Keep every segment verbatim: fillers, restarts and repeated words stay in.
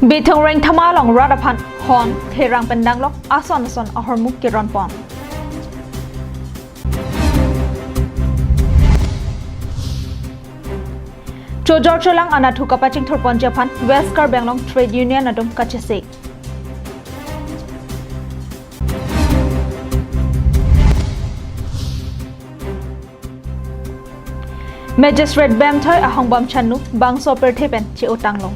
Bithung Rengthama along rat aphan hon therang pen danglok ason ason ahormu keron pon. Chojor cholang anatthu kapachingthur ponji aphan West Karbi Anglong Trade Union atum kachesik. Magistrate bemthoi ahongbam chanu bangso pirthe pen che-otanglo.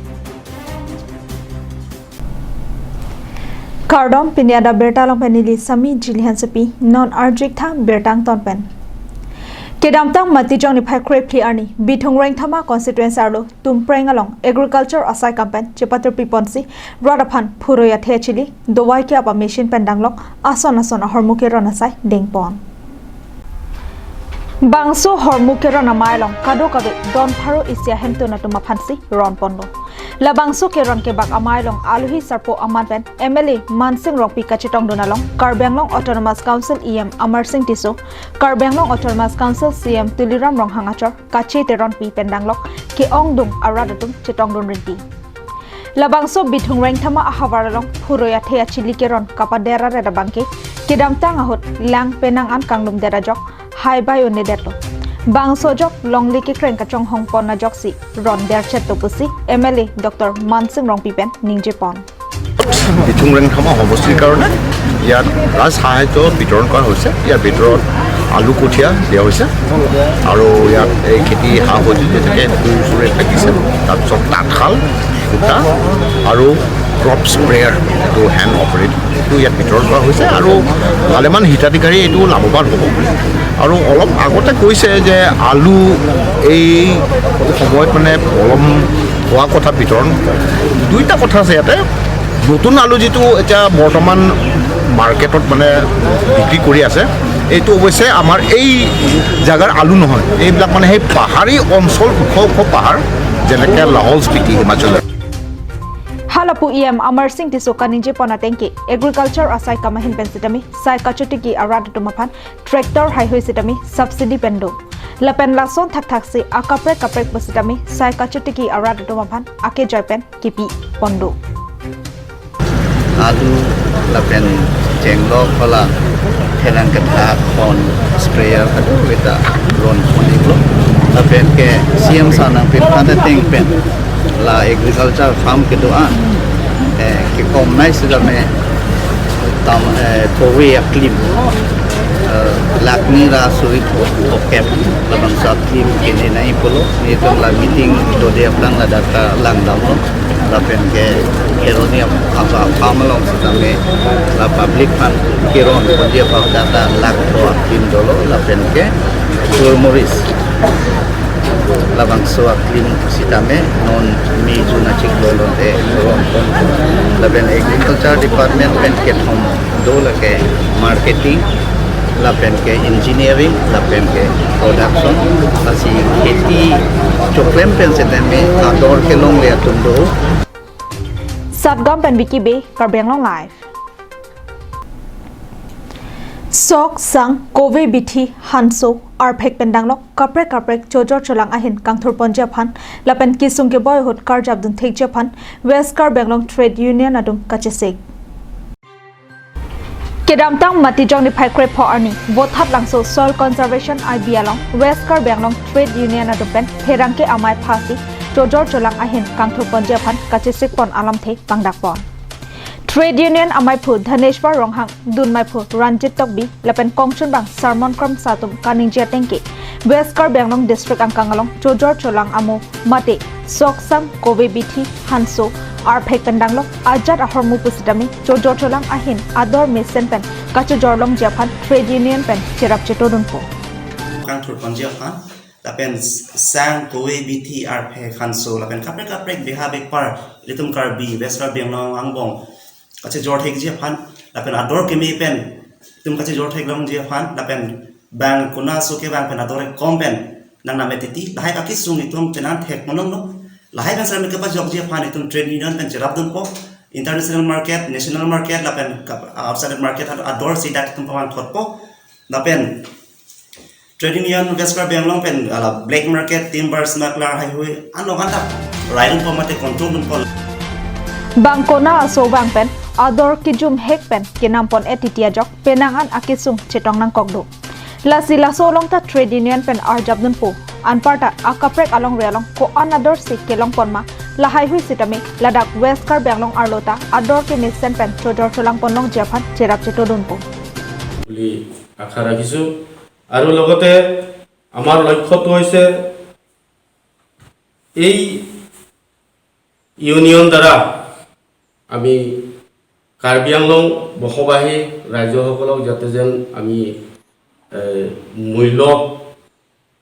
Kardom, pini adap birta along pen neli Sami Jili Hansepi, non arjik tha birta angton pen. Kedamtang Matijong niphai krephli arni, Bithung Rengthama constituency arlo Tumpreng along agriculture asai kam pen chepatirpi ponsi rat aphan phuroi athe achili, dovai ke-ap amachine pen danglok ason ason ahormu keron asai dengpon. Bangso hormu keron amei along kadokave don pharo isi ahemtun atum aphansi ron ponlo. Labangso keron kebak amei along aluhi sarpo aman pen M L A Mansing Rongpi kachetongdun along Karbi Anglong Autonomous Council E M Amarsing Tisso, Karbi Anglong Autonomous Council C E M Tuliram Ronghang achor kacheteronpi pen danglok ke-ongdung arat atum chetongdun rinti. Labangso Bithung Rengthama ahavar along phuroi athe achili keron kapader aret abangke kedamtang ahut lang penang an kanglumdet ajok haibai un-edetlo. Bangso ajok longle kekreng kachonghong pon ajoksi ron derchetlo pusi M L A Doctor Mansing Rongpi pen ningje pon. বিথুং ৰেংথামা সমষ্টিৰ কাৰণে ইয়াত ৰাজ সাহায্য বিতৰণ কৰা হৈছে। ইয়াৰ ভিতৰত আলু কঠীয়া দিয়া হৈছে আৰু ইয়াত এই খেতি সা সঁজুলি যেনেকে কোৰ চোৰে থাকিছে, তাৰপিছত তাঁতশাল, সূতা আৰু ক্ৰপ স্প্ৰেয়াৰ, এইটো হেণ্ড অপাৰেট, এইটো ইয়াত বিতৰণ কৰা হৈছে আৰু ভালেমান হিতাধিকাৰী এইটো লাভৱান হ'ব। আৰু অলপ আগতে কৈছে যে আলু এই সময়ত মানে পলম হোৱা কথা বিতৰণ। দুইটা কথা আছে ইয়াতে। নতুন আলু যিটো এতিয়া বৰ্তমান মাৰ্কেটত মানে বিক্ৰী কৰি আছে, এইটো অৱশ্যে আমাৰ এই জাগাৰ আলু নহয়, এইবিলাক মানে সেই পাহাৰী অঞ্চল, ওখ ওখ পাহাৰ, যেনেকে লাহৌল স্পিতি হিমাচলৰ। Halapu E M Amarsing Tisso kaningje pon atengke agriculture asai kam ahin pen sitame sai kachotiki arat atum aphan tractor haihui sitame subsidy pen do. Lapen lason thakthak si akaprek kaprek pu sitame sai kachotiki arat atum aphan akejoi pen kipi pon do. Alu lapen chenglok hala therang kethak hon sprayer hadu beta ron pon-iklo. Lapen ke C M sar nangpirthan ateng pen la agriculture farm kedo-an, eh, kekom nai sitame tam, eh, kove aklim, eh, lakh ni ra suri tho-, thomkep labangso aklim kene nai pulo. Nelitum la meeting dode aphrang ladak ta langdamlo. Lapen ke Kheroni ap-, apa, apa malom sitame la public aphan keron ponji aphan data lakh tho aklim dolo, lapen ke Gormoric labangso aklim sitame non May June achiklo lote ron pon. Lapen agriculture department pen kethom do, lake marketing, lapen ke engineering, lapen ke production, lasi kheti choklem pen sitame ador kelongle atum do. Satgam pen Vicky Bey, Karbi Anglong Live. Sok, sang, kove, bithi, hanso arphek pen danglok kaprek kaprek chojor cholang ahin kangthur ponji aphan lapen kesung keboi ahut karjap dun thekji aphan West Karbi Anglong Trade Union atum kachesik. Kedamtang Matijong niphai krepho arni Vothatlangso Soil Conservation I B along West Karbi Anglong Trade Union atum pen pherangke amei phasi chojor cholang ahin kangthur ponji aphan kachesik pon alamthe pangdak pon. Trade Union ameiphu Dhaneshwar Ronghang, dunmeiphu Ranjit Tokbi lapen kongchunbang Sermon Kramsa atum kaningje atengke West Karbi Anglong District angkang along chojor cholang amo mate sok, sang, kove, bithi, hanso arphek pen danglok ajat ahormu pusitame chojor cholang ahin ador mesen pen kachojor longji aphan Trade Union pen cherap chetodunpo. Kangthur ponji aphan lapen sang, kove, bithi, arphek, hanso lapen kaprek kaprek beha bepar ilitum Karbi, West Karbi Anglong angbong kachejor thekji aphan lapen ador keme pen itum kachejor theklongji aphan lapen bang kona so ke bang pen ador kom pen nangname titi lahai kakisung itum chenan thek mononglo. Lahai pen sar me kepajokji aphan itum Trade Union pen cherapdunpo. International market, national market lapen kap-, outside market ador si dak itum pamangthotpo. Lapen Trade Union West Karbi Anglong pen ala black market, timber smuggler, haihui anok andak raidunpo mate control dunpo. Bang konat aso abang pen ador kejum hek pen kenam pon-et titi ajok penang an akesung chetong nangkok do. Lasi laso along ta trade union pen arjap dunpo. Anparta akaprek alongri along ko-an ador si kelong pon ma, lahaihui sitame ladak West Karbi Anglong arlo ta ador kemesen pen chojor cholang pon longji aphan cherap cheto dunpo. বুলি আশা ৰাখিছোঁ। আৰু লগতে আমাৰ লক্ষ্যটো হৈছে এই ইউনিয়ন দ্বাৰা আমি কাৰ্বি আংলং বসবাসী ৰাইজসকলক যাতে যেন আমি, এ, মূল্য,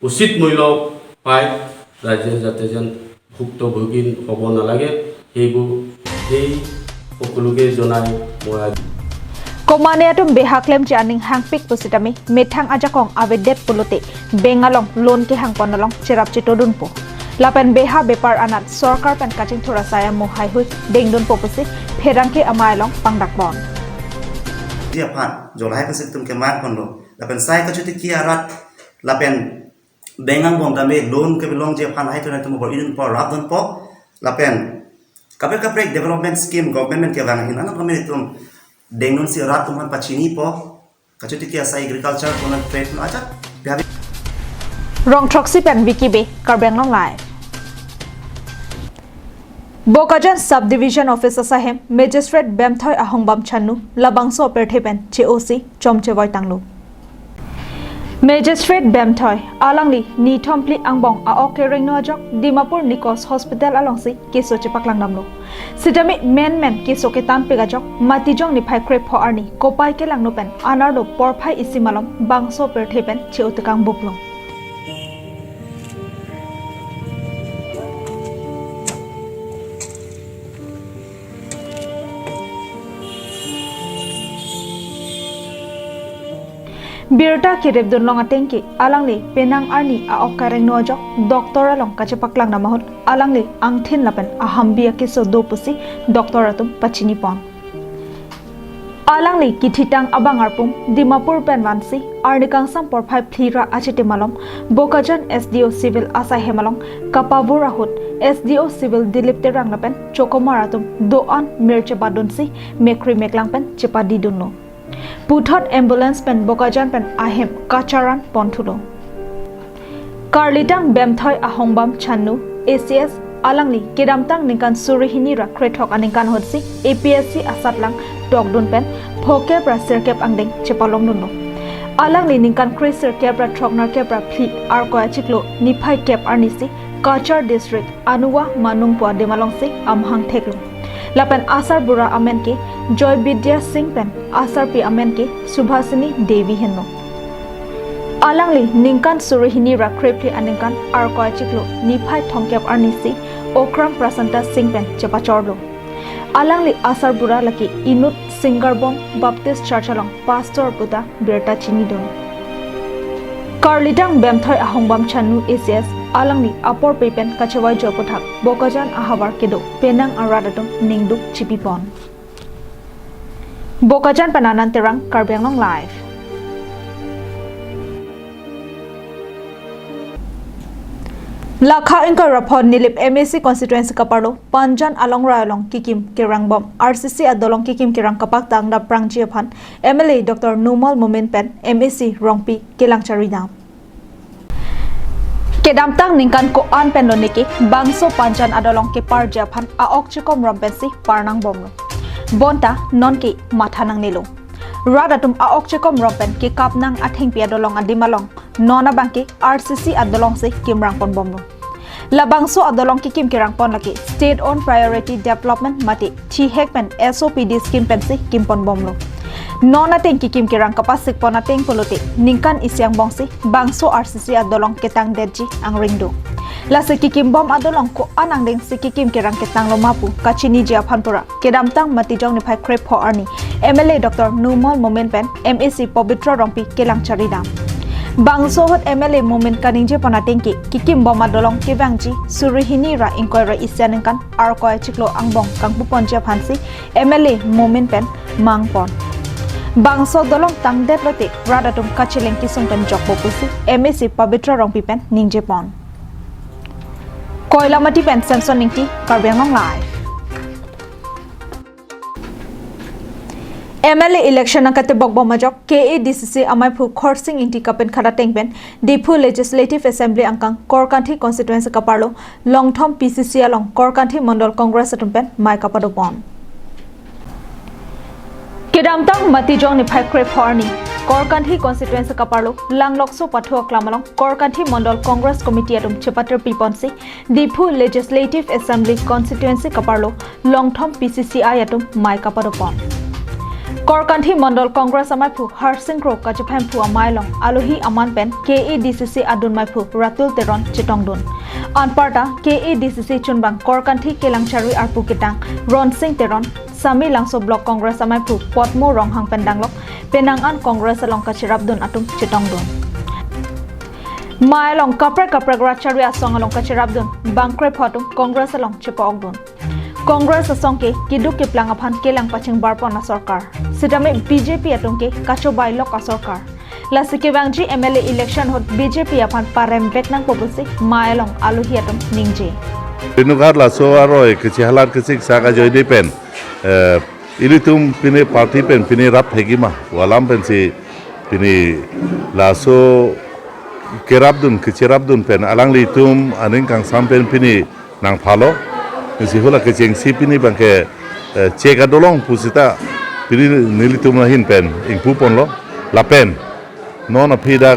উচিত মূল্য পাই ৰাইজে যাতে যেন ভুক্তভোগী হ'ব নালাগে, সেইবোৰ, সেই সকলোকে জনাই মই আজি Komane atum beha klemji aning hangpik pusitame methang ajakong avedet pulote bank along loan kehang pon along cherap cheto dunpo. Lapen beha bepar anat sorkar pen kachingthur asai amo haihui deng dunpo pusi pherangke amei along pangdak pon. Dia pan, jolai pasik tum kemang pon lo. Lapen sai kachotiki arat, lapen bank angbong tame loan kebelongji aphan hai thun atum bor-i dunpo, rap dunpo. Lapen kaprek kaprek development scheme government kevang ahin anat kami itum dengdun si rat atum aphan pachinipo. Kachotiki asai agriculture, pon trade, pon ajat. Bihabi. Rong throksi pen Vicky Bey, Karbi Anglong Live. Bokajan Subdivision Office asaihem Magistrate Bemthoi Ahongbam Channu labangso apirthe pen che-o si chom chevoi tanglo. Magistrate Bemthoi alangli nithom phli angbong a-ok kerengno ajok Dimapur Nikos Hospital alongsi keso chepaklang damlo. Sitame menmen keso ketanpik ajok Matijong niphai krepho arni kopai kelangno pen anerlo porphai isi malom bangso apirthe pen che-o tekang buplo. Birta kerep dunlong atengke alangli penang arni a-ok karengno ajok doctor along kachepaklang dam ahut alangli angthin lapen ahambi akeso do pusi doctor atum pachini pon. Alangli kithitang abang arpum Dimapur pen vansi arni kangsam porphai phli ra achiti malom Bokajan S D O Civil asaihem along kapavur ahut S D O Civil Dilip Terang lapen chokomar atum do-an mir chebadunsi mekri meklang pen chepadi dunlo. Puthot ambulance pen Bokajan pen ahem kacharan pon thulo. Karlitang Bemthoi Ahongbam Channu A C S alangli kedamtang ningkan suri hini ra krethok aningkan ahutsi A P S C asatlang tokdun pen phokep ra sirkep angdeng chepalongdunlo. Alangli ningkan kre sirkep ra throknerkep ra phli Arkoi achiklo niphai kep arnisi Cachar District Anuwa Manungpo adim alongsi amahang theklo. Lapen asarbura amen ke Joy Bidya Singh pen asarpi amen ke Subhasini Devi henlo. Alangli ningkan suri hini ra krephli aningkan Arkoi achiklo niphai thomkep arnisi Okram Prasanta Singh pen chepachorlo. Alangli asarbura lake inut Singarbong Baptist Church along pastor puta birta chinidun. Karlitang Bemthoi Ahongbam Channu A C S alangli apor pe pen kachevoi jo aputhak Bokajan ahavar kedo penang arat atum ningduk chipi pon. Bokajan pen Anand Terang, Karbi Anglong Live. Lakha ingkoi ra pho Nilip M A C constituency kaparlo Panjan alongrai along kikim kerangbom R C C adolong kikim kerang kapaktang dam prangji aphan M L A Doctor Numal Momin pen M A C Rongpi kelang chari dam. Kedamtang ningkan ko-an pen lo neke bangso Panjan adolong keparji aphan a-ok chekom rom pensi par nangbomlo. Bonta nonke matha nangnelo. Rat atum a-ok chekom rom pen kekap nang athengpi adolong adim along non abangke R C C adolongsi kimrang ponbomlo. Labangso adolong kikim kerang pon lake state owned priority development mate thihek pen S O P D scheme pensi kim ponbomlo. Non ateng kikim kerang kapasik pon ateng pulote ningkan isi angbongsi bangso R C C adolong ketangdetji angring do. Lasi kikimbom adolong ko-an angdengsi kikim kerang ketanglo ma pu kachiniji aphan pura kedamtang Matijong niphai krepho arni M L A Doctor Numal Momin pen M A C Pabitra Rongpi kelang chari dam. Bangso ahut M L A Momin kaningje pon atengke kikimbom adolong kevangji suri hini ra ingkoi ra isi aningkan Arkoi achiklo angbong kangpu ponji aphansi M L A Momin pen mang pon. Bangso adolong tangdet lote rat atum kacheleng kesung pen jokpo pusi M A C Pabitra Rongpi pen ningje pon. Koilamati pen Samson Ingti, Karbi Anglong Live. M L A election angkatebok bom ajok K A D C C amaiphu Khorsing Ingti kapenkhat ateng pen Diphu Legislative Assembly angkang Korkanthi constituency kaparlo Longthom P C C along Korkanthi Mondol Congress atum pen mei kapadopon. Kedamtang Matijong niphai krepho arni Korkanthi constituency kaparlo Langlokso pathu aklam along Korkanthi Mondol Congress Committee atum chepatir piponsi Diphu Legislative Assembly constituency kaparlo Longthom P C C I atum mei kapadopon. Korkanthi Mondol Congress amaiphu Harsing Kro kachephemphu amei along alohi aman pen K A D C C adun meiphu Ratul Teron chetongdun. Anparta K A D C C chunbang Korkanthi Kelangchari arpu ketang Ronsing Teron, Samelangso Block Congress amaiphu Potmo Ronghang pen danglok penang an Congress along kacherapdun atum chetongdun. Mei along kaprek kaprek rat chari asong along kacherapdun bang krepho atum Congress along chepa-okdun. Congress asong ke keduk keplang aphan kelang pachingbarpon asorkar. Sitame B J P atum ke kachobai lok asorkar. Lasi kevangji M L A election ahut B J P aphan paremvek nangpo pusi mei along alohi atum ningje. Renughat laso aroi kechehalar kechik saka joide pen, eh, ilitum pine party pen pine rap hegima walam pensi pine laso kerapdun kecherapdun pen alanglitum aning kangsam pen pine nangphalo. Isi hula kechengsi pine bangke, eh, chek adolong pusita pine nelitum lahin pen ingpuponlo lapen non aphi dak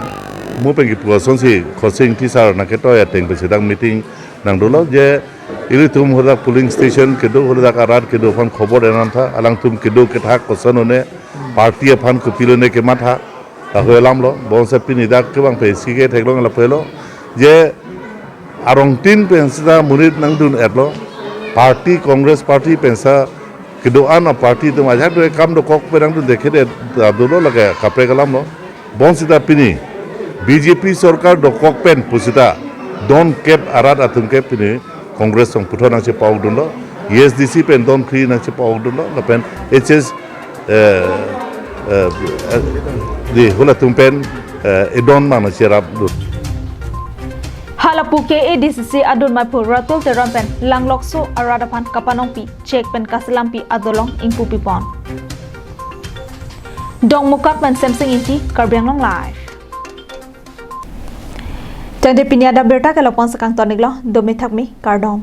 mu pen kipu asonsi Khorsing Ingti sar nangketoi ateng pensi dak meeting nangdolo je ilitum hadak polling station kedo hadak arat kedo aphan khobor enam tha alangtum kedo kethak koson one party aphan kopilo ne kematha. Lahui alamlo, bonseta pine dak kevang pen sike theklong lapulo. Je arongtin pen sita murit nangdun-etlo. Party, Congress Party pensi kedo-an a-party atum ajak do kam dokok pen nangdun dekhe de dolo lake kaprek alamlo. Bonseta pine B J P sorkar dokok pen pusita don kep arat atum ke pine Congress along puthot nangchepa-okdunlo, A S D C pen don phli nangchepa-okdunlo, lapen H S, eh, eh, eh, di hulatum pen, eh, edon mang nangcherapdun. Halapu K A D C C adun meiphu Ratul Teron pen Langlokso arat aphan kapanongpi chek pen kaselampi adolong ingpupipon. Dongmukak pen Semsing Ingti, Karbi Anglong Live. Tangte pini adap birta ke lapu-an si kangton-iklo, dome thakme, kardom.